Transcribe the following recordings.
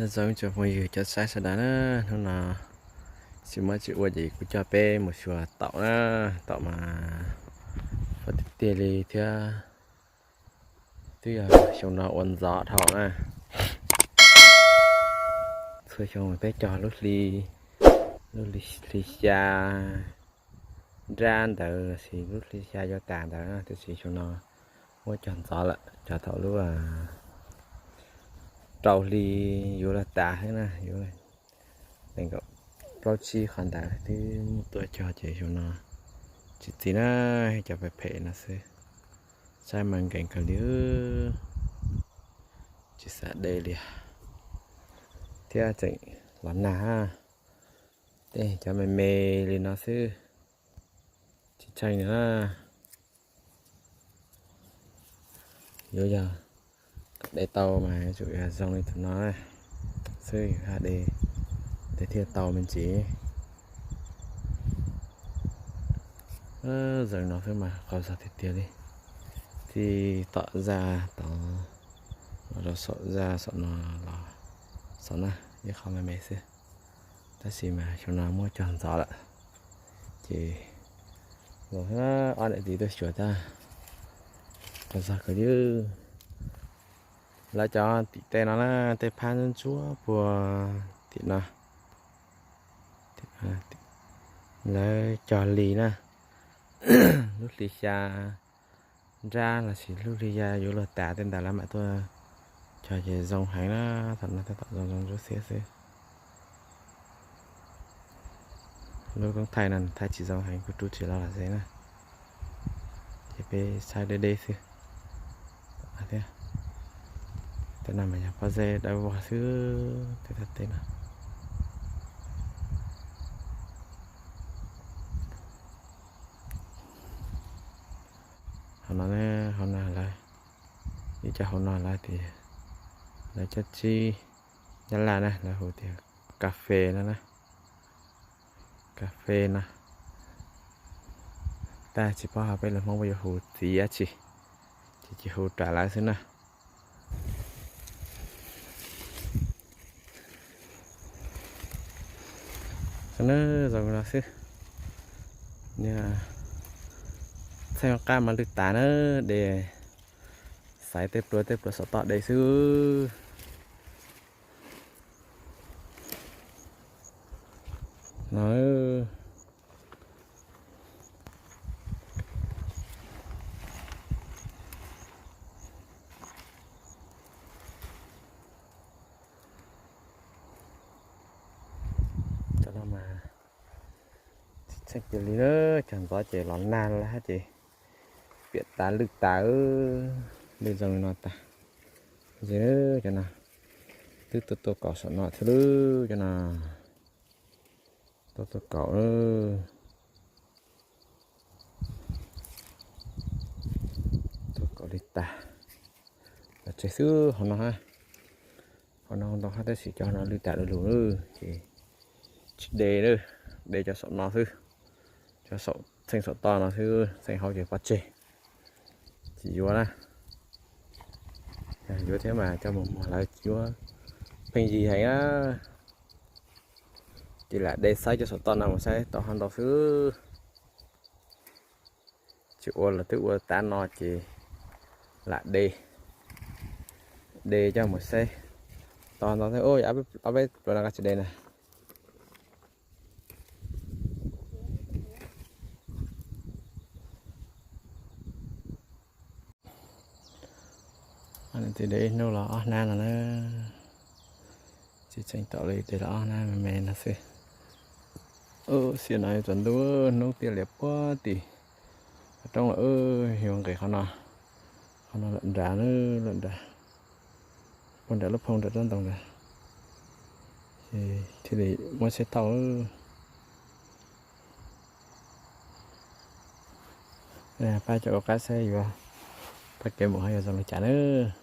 Zoo tsoom phooj ywg cov saib sawv daws na, hnub no tsis muaj tsis ua ces kuv coj peb mus xyuas taum na, taum mas fab tiag tiag li thiab. Twb yog xyoo no ua ntxov dhau na. Txhua xyoo peb cog lub hli, lub hli xya nrab ntawd, lub hli xya yuav tas ntawd, tiam sis xyoo no muab cog ntxov lawm, cog thaum lub rau hli yuav luag tas xwb na, yuav nees nkaum plaub tsib qhov ntawd twb muab tuaj cog ces xyoo no tsis txi na, cov phem phem no xwb. Saib mas nkees kawg li, tsis xav de li thiab tseem los nag. Tej cov me me li no xwb, tsis tsheej na. Yuav yog kom de tau mas yuav tsum yog zoo li tus no xwb, yus haj de, de thiaj tau me ntsis. Zoo no xwb mas qau zog tiag tiag li. Txij tom zaj tod los rau saum zaj saum no los xaus na, ib qho me me xwb. Tab sis mas xyoo no muab cog ntxov lawm ces los ob niam txiv tuaj xyuas tag, qau zog kawg li. Lawv cov tim tej no na, tej phab ntsuab puag tim no, lawv cog hli na, lub hli xya nrab los sis lub hli xya yuav luag tas tej ntawd lawv mam tuaj cog ces zoo heev na. Thaum no tab tom zoo zoo ntsuab xiab xwb. Lub koob thaij no thaij tsis zoo heev, kuv rub tsis los los xev na, ces peb saib deb deb xwb thiab. Tej no mas yog pob zeb dawb vog xwb, tej thaj teb no. Hauv no, hauv no lawv, ib co hauv no lawv tias, lawv cov tsib Nyab Laj na lawv hu tias kas fes no na, kas fes no. Tab tsis paub hauv peb lus Hmoob puas yuav hu txiv dab tsi, ces cia hu raws lawv xwb na. Zoo no xwb, txheej qab mas lwj tas na, de xaiv tej pluas tej pluas saum toj de xwb no. Cov no mas tsis txheej kiag li na, cog ntxov ces los nag lawm hab ces piam tas lwj tas, lwj zoo li no tas. Cov no twb tuaj tuaj kaum saum no thiab lawm, cov no tuaj tuaj kaum, tuaj kaum li tas. Los tseg xwb hauv no hab, hauv no ntau hab tab sis cov no lwj tas du lug lawm ces tsis de, de cov saum no xwb, cov saum txheej saum toj no xwb, txheej hauv ces pov tseg, tsis yuav na. Yuav thiab mas coj mus muag lawv yuav pheej yig heev na. Ces lam de xaiv cov saum toj no mus saib tau hab ntau xwb. Tsis ua los twb ua tav no ces lam de, de coj mus saib tau ntau xwb. Ob peb pluas no koj tsis de na. Ntxiv de ib hnub los ob hnab no na. Tsis tseem tau li, de los ob hnab me me no xwb. Xiab no yuav tsaus ntuj, hnub tiaj lias puag tim qhov roob lawm, yuav nqis qhov no, qhov no lawm nrad, lawm nrad, puag nram lub phoo nram tsob ntoo nrad, thiaj li muab tsheb thauj. Pab cov ua qab saib yuav txoj kev mus ho yuav zoo li cas nawb.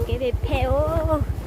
Kev phem phem os.